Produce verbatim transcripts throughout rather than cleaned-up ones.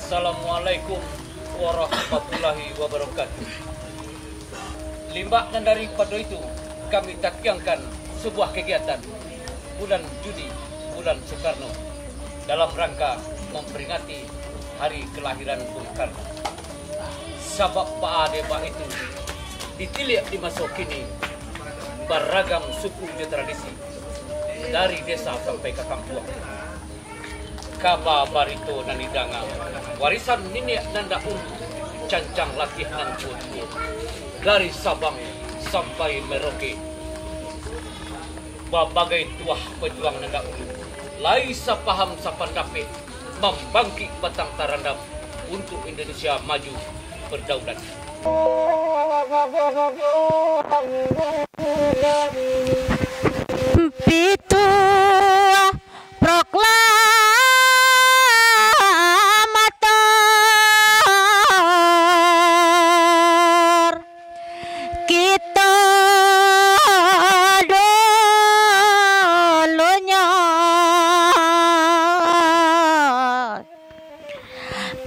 Assalamualaikum warahmatullahi wabarakatuh. Limbak nan daripado itu, kami takiangkan sabuah kagiatan Bulan Juni, Bulan Soekarno, dalam rangka mamperingati hari kalahiran Bung Karno. Sabab baa dek bak itu, di tiliak di maso kini, baragam suku jo tradisi, dari desa sampai ka kampuang. Kaba barito nan didanga, warisan niniak nan dahulu, cancang latiah nan tuo-tuo, dari Sabang sampai Merauke. Babagai tuah pajuang nan dahulu, lai sapaham sapandapek, mambangkik batang tarandam untuak Indonesia maju berdaulat. Pitu proklamator kito dulunyo,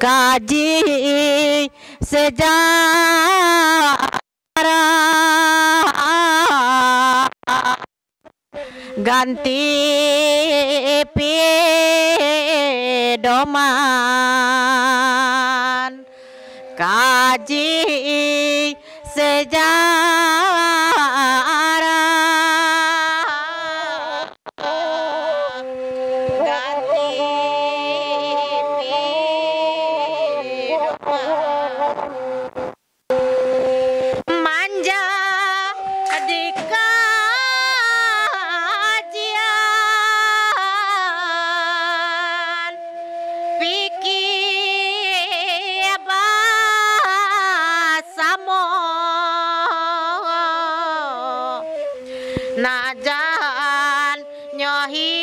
kaji sejarah. Ganti pidoman, kaji sejarah. Ganti pidoman. Manjadi kajian, pikia basamo, nak jan nyo hilang.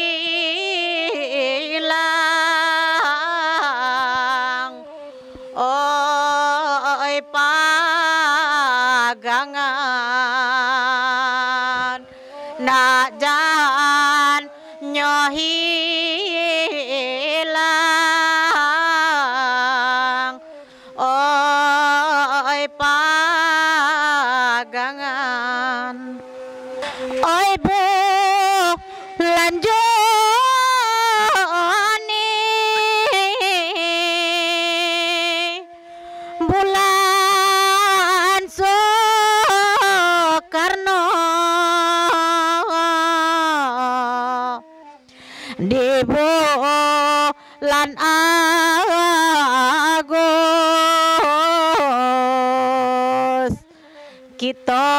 Oi pagangan, nak jan nyo hilang. Oi pagangan. Oi Bulan Juni, Bulan Soekarno, di bulan Agus, kito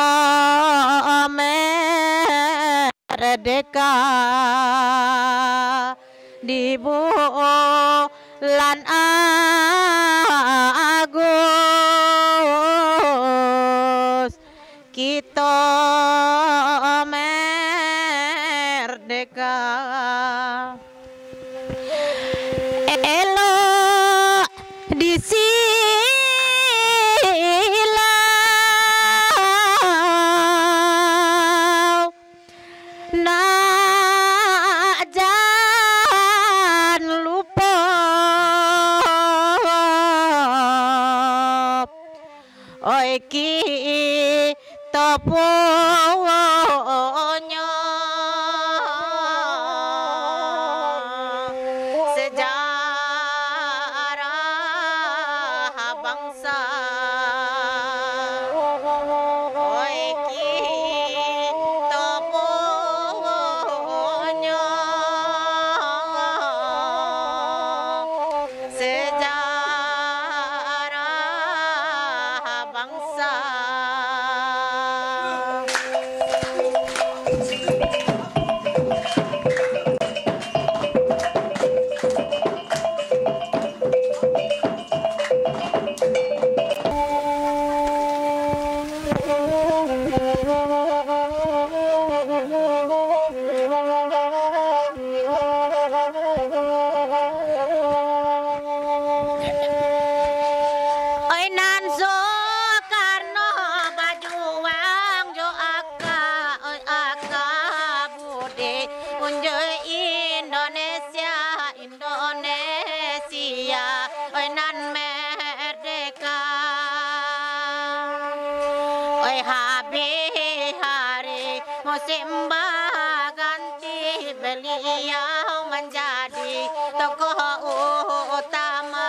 merdeka. Di bulan Agus, kito merdeka. Elok disilau, nak jan lupo. Oi kito punyo sejarah bangsa. Oi kito punyo sejarah bangsa. Habih hari musim baganti, baliau manjadi tokoh utama.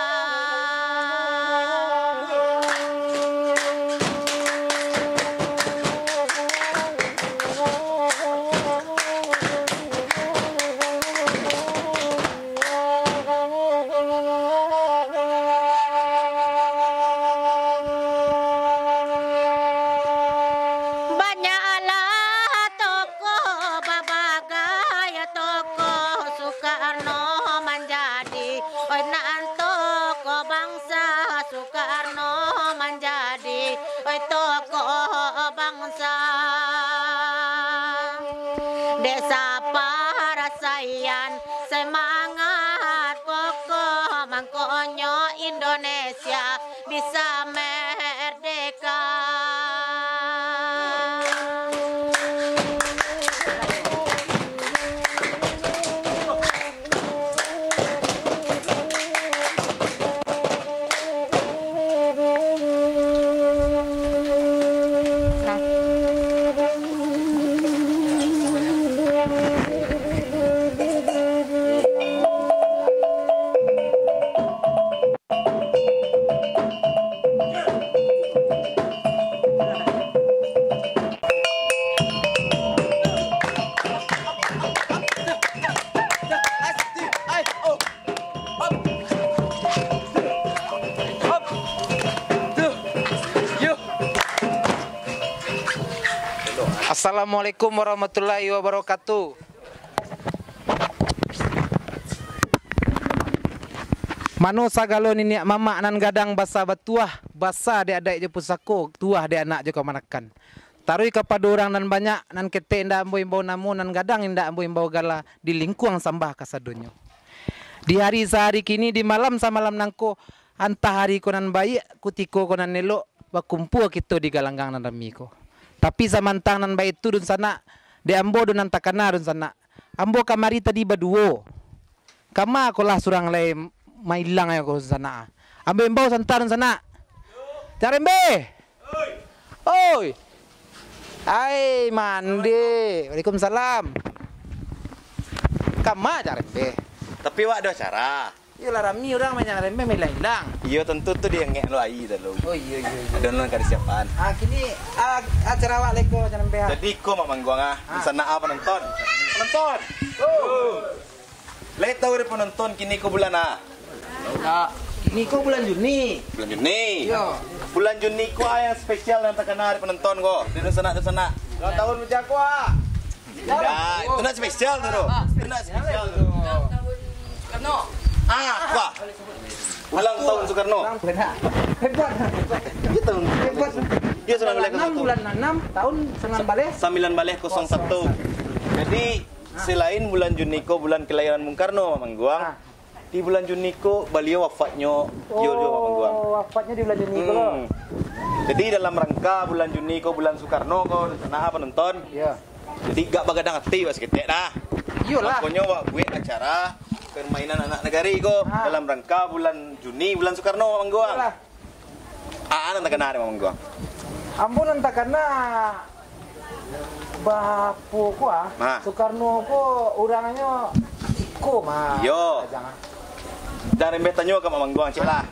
Banyaklah tokoh, babagai tokoh, Sukarno manjadi, oi, nan tokoh bangsa, Sukarno manjadi, oi, tokoh bangsa. Dek saparasaian, semangat kokoh, mangkonyo Indonesia bisa merdeka. Assalamualaikum warahmatullahi wabarakatuh. Mano sagalo niniak mamak nan gadang basa batuah, basa dek adaik jo pusako, tuah dek anak jo kamanakan. Taruih kapado urang nan banyak, nan ketek indak ambo imbau namo, nan gadang indak ambo imbau gala, di lingkuang sambah kasadonyo. Di hari sahari kini, di malam samalam nangko, antah hari ko nan baiak, kutiko ko nan elok, bakumpua kito di galanggang nan rami ko. Tapi samantang nan baitu dunsanak, dek ambo dunsanak takana dunsanak. Ambo kamari tadi baduo. Kama ko lah surang lai mailang ko dunsanak. Ambo imbau santa dunsanak. Cak Rembe! Oi! Ai, mande. Waalaikumsalam. Kama Cak Rembe? Tapi awak ado acara. Iyolah, rami urang banyak remeh, mailang-ilang. Iyo, tantu tu diangek lo aia tu lo. Oh, iyo, iyo, iyo. Ado nan ka disiapan. Ah, kini, ah, acara awak lai ko, Cak Rembe, ah. Jadi ko, Mak Mangguang, ah. Ah. Di sana, ah, penonton. Penonton. Oh. Lai tahu dek penonton kini ko bulan, ah? Nah, kini ko bulan Juni. Bulan Juni. Iyo. Bulan Juni ko, ah, yang spesial, yang takana dek penonton ko. Di sana, di sana. Ulang tahun bujang ko, ah. Indak, itu nak spesial tu, tu. Itu nak spesial tu. Karno. Ah, apa? Ulang tahun Sukarno. Hebat. Dia tahun Hebat. Dia sembilan belas kosong satu. Bulan anam, tahun sembilan belas. Sembilan belas kosong satu. Jadi, selain bulan Juni ko bulan kelahiran Bung Karno, Mak Mangguang, ah. Di bulan Juni ko, baliau wafatnyo, iyo, iyo, Mak Mangguang. Oh, wafatnyo di bulan Juni ko, lo? Hmm. Jadi, dalam rangka bulan Juni ko, bulan Sukarno ko, nah, penonton. Iyo. Jadi, gak bagadang ati, wak, saketek dah. Iyolah. Makonyo, wak buek acara permainan anak nagari ko, ah, dalam rangka bulan Juni, bulan Sukarno, Mak Mangguang. Iyolah. Aa nan takana dek Mak Mangguang? Ambo nan takana bapo ko, ah. Ha. Sukarno ko urangnyo iko mah. Iyo. Jangan. Jan Rembe tanyo ka Mak Mangguang, cek lah.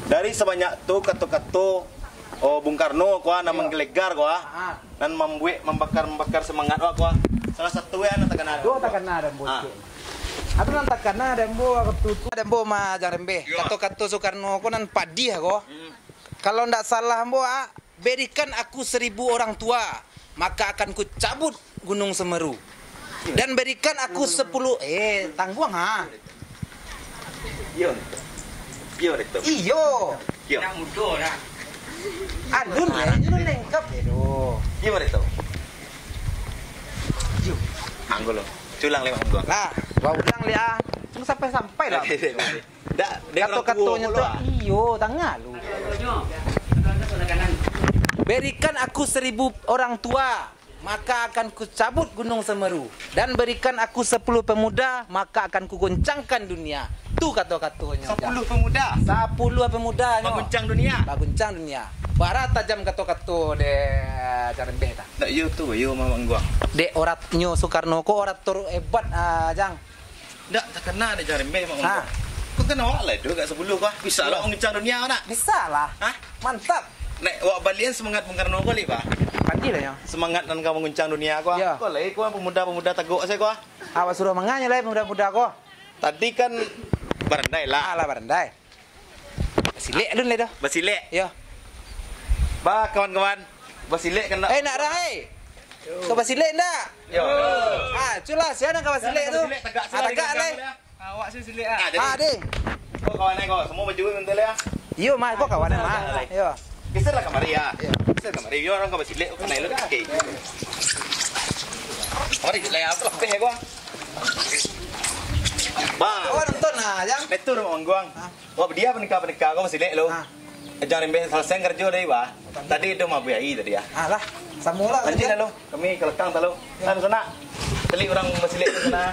Dari sabanyak tu kato-kato, oh, Bung Karno ko, ah, nan, iyo, manggelegar ko, ah. Ha. Nan mambuek, mambakar-mambakar semangat wak ko, ah. Salah satu yang nan takana. Duo takana dek ambo. Ah. Cek. Ado nan takana dek ambo wakatu tu. Dek ambo mah, Jan Rembe. Iyo. Kato-kato Sukarno ko nan padiah ko. Hmm. Kalau ndak salah ambo, ah, "Berikan aku seribu orang tua, maka akan kucabut Gunung Semeru. Dan berikan aku sepuluh," eh, tangguang, ha. Iyo. Iyo, Rektor. Iyo. Iyo. Nak mudo dah. Alun, eh, alun lengkap, eh, doh. Iyo, Rektor. Iyo. Anggo lo. Culang lewat anggo. Lah, gua ulang liak, ah. Cuma sampai-sampai lah. Oke, oke, oke. Dak, dek urang tuo kato-katonyo pulo tu, ah. Iyo, tangah lu. Berikan aku seribu orang tua, maka akan kucabut Gunung Semeru, dan berikan aku sepuluh pemuda, maka akan kugoncangkan dunia. Tu kato-katonyo. Sapuluah pemuda? Sapuluah pemuda nyo. Baguncang dunia? Baguncang dunia. Bara tajam kato-kato dek Jang Rembeh tu. Ndak iyo tu, iyo, Mak Mangguang. Dek orat-, nyo Sukarno ko orator hebat, ah, Jang. Ndak takana dek Jang Rembeh, Mak Mangguang. Ha. Ko kan awak lah tu agak sabuluah ko. Bisa lah manguncang dunia ko nak? Bisa lah. Hah? Mantap. Nek awak balian semangat Bung Karno ko lai, Bah. Padilah nyo. Semangat nan ka manguncang dunia ko. Yo. Ko lai ko pemuda-pemuda tagok se ko. Awak suruah manganyo lai pemuda-pemuda ko. Tadi kan barandai lah. Alah, barandai. Basilek alun lai doh. Basilek? Yo. Ba, kawan-kawan. Basilek kan ndak? Eh, nak Rai. Ka basilek ndak? Yo. Ah, culah, sia nan ka basilek tu. Basilek, tagak, ah, tagak lai. Awak sih silek ah. Ah, jadi. Ah, deh. Ko kawan ko, semua baju bentuk ya. Iyo, mah, ko kawan mah. Yo. Geser lah kamari ya. Yo. Geser kamari. Yo, urang ka basilek, ko kanai lu. Oke. Kamari, lai apa lah, ko. Ba. Oh, nonton lah, Jang. Betul, Mak Mangguang. Hah? Wah, dia panika-panika ko masih lek lo. Ah. Jang Rembeh salasai karajo tadi, bah. Tadi tu mah buai tadi, ah. Alah, samo lah. Lanjut lah lo. Kami ka lakang talo. Yo. Sana, sana. Cari urang masih lek tu sana.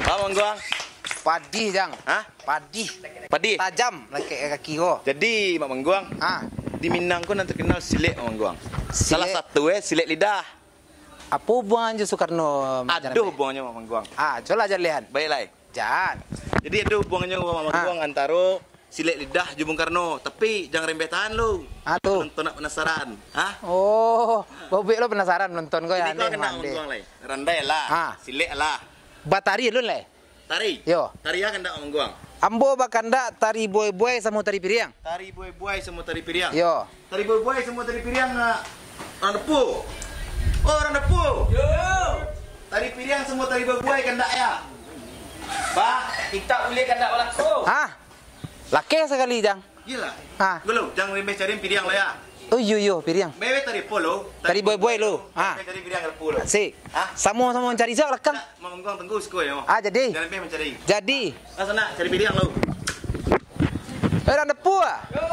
Bang Mangguang. Padih, Jang. Hah? Padih. Padih? Tajam, lakek ka kaki ko. Jadi, Mak Mangguang, ha, di Minang ko nan terkenal silek, Mak Mangguang. Silek. Salah satu, eh, silek lidah. Apo hubungan jo Sukarno? Ado hubungannyo, Mak Mangguang. Ah, cubolah jaleh an. Baiklah. Jan. Jadi, ado hubungannyo, Mak Mangguang, ah, antaro silek lidah jo Bung Karno. Tapi, jan rembeh tahan lu. Ah, tu. Nonton nak penasaran. Hah? Oh, baubek lo penasaran nonton ko. Jadi, ya, ko andeh, kena mandeh. Mak Mangguang lai. Randai lah. Ah. Silek lah. Batari alun lai. Tari? Yo. Tari a kandak Mak Mangguang? Ambo bakandak tari buai-buai samo tari piriang. Tari buai-buai samo tari piriang? Yo. Tari buai-buai samo tari piriang, ah, urang Depu? Oh, urang Depu? Yo. Tari piriang samo tari buai-buai kandak ya? Bah, kita ulih kandak balako. Hah? Lakeh sakali, Jang. Iyolah. Ha. Dulu, jan rembeh cari piriang lah ya. Oh, iyo, iyo, piriang. Bebe tari po lo. Tari buai-buai lo. Ha. Cari piriang ka Depu lo. Sik. Ha? Samo-samo mancari se ka lakang. Nak, Mak Mangguang tunggu siko yo. Ah, jadi. Jan rembeh mancari. Jadi. Lah sana, cari piriang lo. Eh, urang Depu ah. Yo.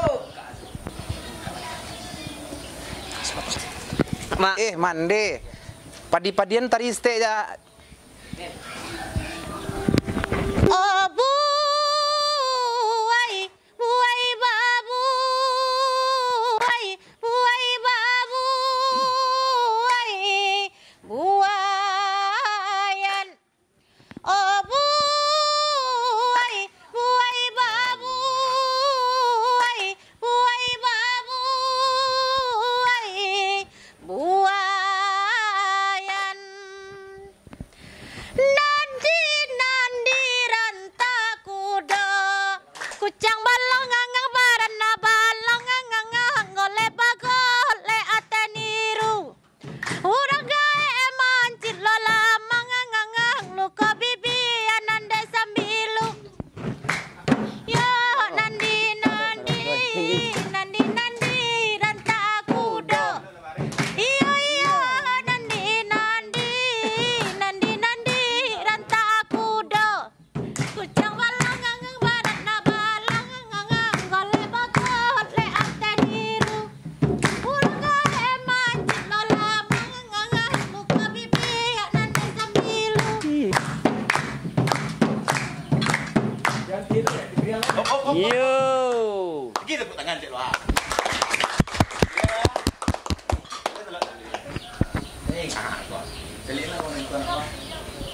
Mak. Eh, mandeh. Padi-padian tari stek ja. Oh, buai, buai babuai, buai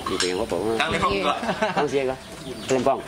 Dipegang apa, Bang? Kang Lempong juga. Kang Sia kah? Lempong.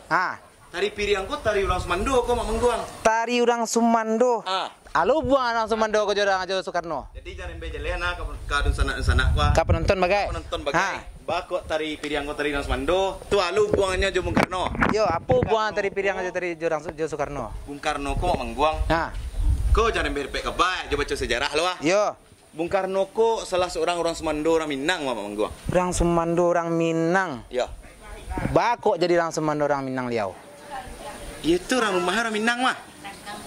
Ah. Tari piriang ko tari urang sumando ko, Mak Mangguang. Tari urang sumando. Ah. Alo buang urang sumando ko jo urang jo Sukarno. Jadi, jan embe jaleh nah ka, ka dunsanak-dunsanak ko, ah. Ka penonton bagai. Ka penonton bagai. Ha. Baa kok tari piriang ko tari urang sumando, tu alo buangnyo jo Bung Karno. Yo, apo buang tari piriang jo tari jo urang Su-, jo Sukarno? Bung Karno ko, Mak Mangguang. Ha. Ko jan embe dapek kaba, jo baco sejarah lo, ah. Yo. Bung Karno ko salah seorang urang sumando urang Minang, Mak Mangguang. Urang sumando urang Minang? Yo. Baa kok jadi urang sumando urang Minang liau? Iyo tu, urang rumah urang Minang mah.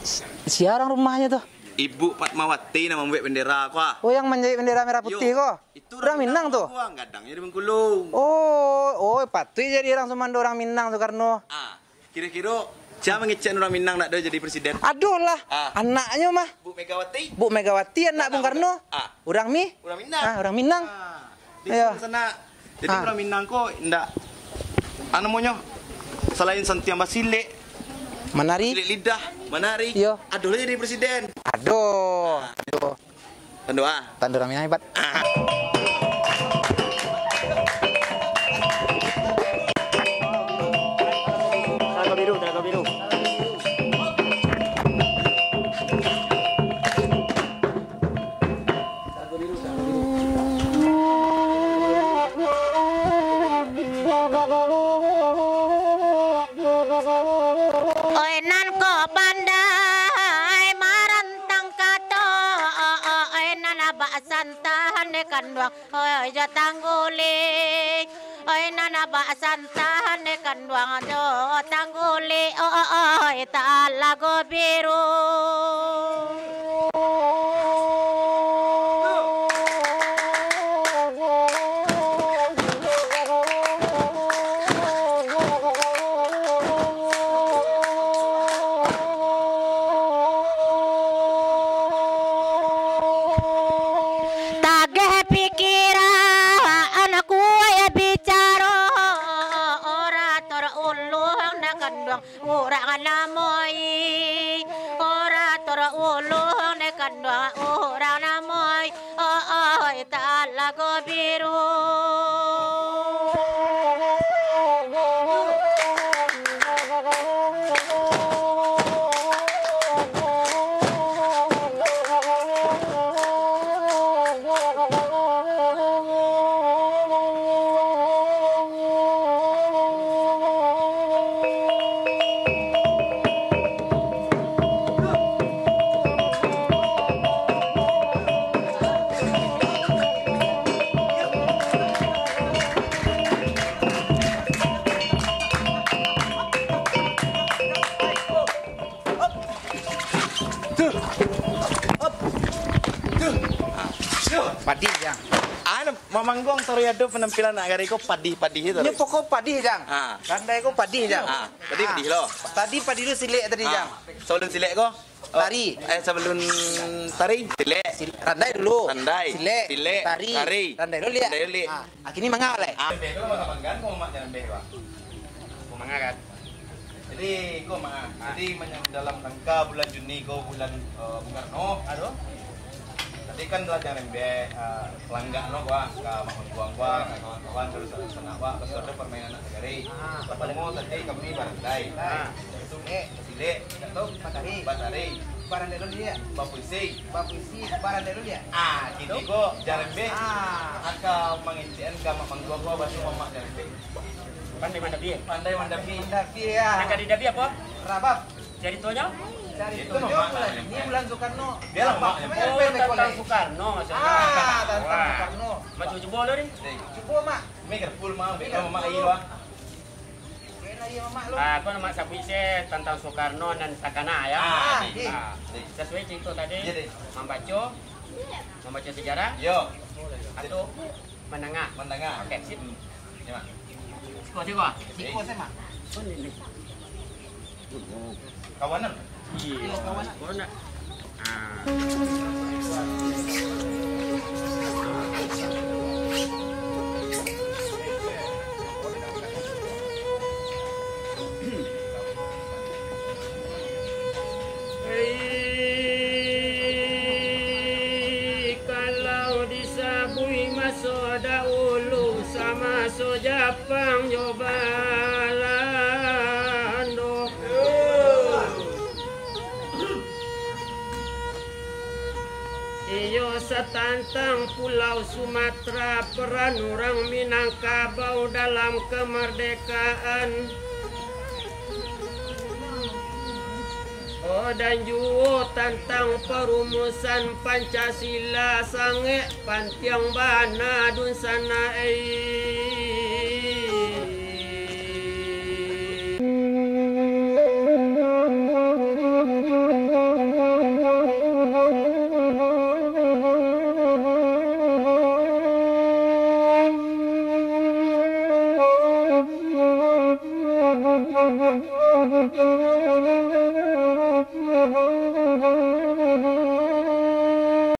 Si-, sia urang rumahnyo tu? Ibu Fatmawati nan mambuek bendera ko, ah. Oh, yang manjahit bendera merah putih ko? Itu urang Minang tu? Gadang di Bengkulu. Oh, oh, patuik jadi urang sumando urang Minang Sukarno. Ah, kiro-kiro sia mangecek urang Minang nak do jadi presiden? Adolah, ah, anaknyo mah. Bu Megawati? Bu Megawati, anak Bung Karno. Ah. Urang Mi-, urang Minang. Ah, urang Minang. Ah. Di sana. Jadi, urang Minang ko indak, anu namonyo, salain santiang basilek, manari, silek lidah, manari, iyo, ado lah jadi presiden. Ado. Nah. Ado. Tando, ah. Tando urang Minang hebat. Ah. Telaga biru, telaga biru. Oi nan ko pandai marantang kato, oi nan bak santan kanduang, oi jo tangguli. Oi nan bak santan kanduang jo tangguli, oi talago biru. Tageh pikiran kuwai bicaro, ora toro ulun kanduang urang namoi, ora toro ulun kanduang urang namoi, oi talago biru. Padi, Jang. Anu, mamangguang taruih ado panampilan nagari ko padih-padih itu. Nyo pokok padih, Jang. Ha. Randai ko padih, Jang. Ha, tadi padih lo. Tadi padih lo silek tadi, Jang. Sabalun silek ko? Tari. Eh, sabalun tari, silek. Sil-, randai dulu. Randai. Silek. Silek. Tari. Tari. Randai dulu, liak. Randai dulu, liak. Ah, kini manga lai. Ah. Lambeh tu manga manggan, ko mamak jan lambeh, Bang. Ko manga kan. Jadi, ko manga. Ah. Jadi, manyam-, dalam rangka bulan Juni ko, bulan, eh, Bung Karno. Aduh. Tadi kan lah jan lambeh, eh, langgak no, Bang, ka Mak Mangguang, Bang, ka kawan-kawan, terus sanak-sanak, Bang, terus ado parmainan anak sagari. Ah. Partamo tadi kami barandai. Ah. Itu, eh, Silek, dak tahu. Batari. Batari. Barandai dulu, liak. Bapuisi. Bapuisi, barandai dulu, liak. Ah, kini ko jan lambeh. Ah. Aka mangecekan ka Mak Mangguang ko, baso mamak jan lambeh. Pandai mandabi. Pandai mandabi. Mandabi, ya. Nan ka didabi apo? Rabab. Caritonyo? Caritonyo bulan, ini bulan Soekarno. Bialah, Rabab. Mak. Oh, tantang Soekarno maksudnyo. Ah, tantang Soekarno. Mak, cubo-cubo lo, Ri. Cubo, Mak. Mikrofon, Mak. Mikrofon, Mak. Ah, ko nan Mak sabuik se tantang Soekarno nan takana, ya. Ah, ah, sasuai carito tadi, mambaco, mambaco sejarah. Yo. Atau mandanga. Mandanga. Oke, sip. Hmm. Ya, Mak. Siko, siko. Siko se, Mak. Kawanan. Iyo, kawanan. Kawanan. Ah. Hei, kalau disabuik maso dahulu, samaso Japang jo Balando. Iyo satantang Pulau Sumatera, peran urang Minangkabau dalam kamardekaan. Oh, dan juo tantang parumusan Pancasila, sangaik pantiang bana dunsanak, ei.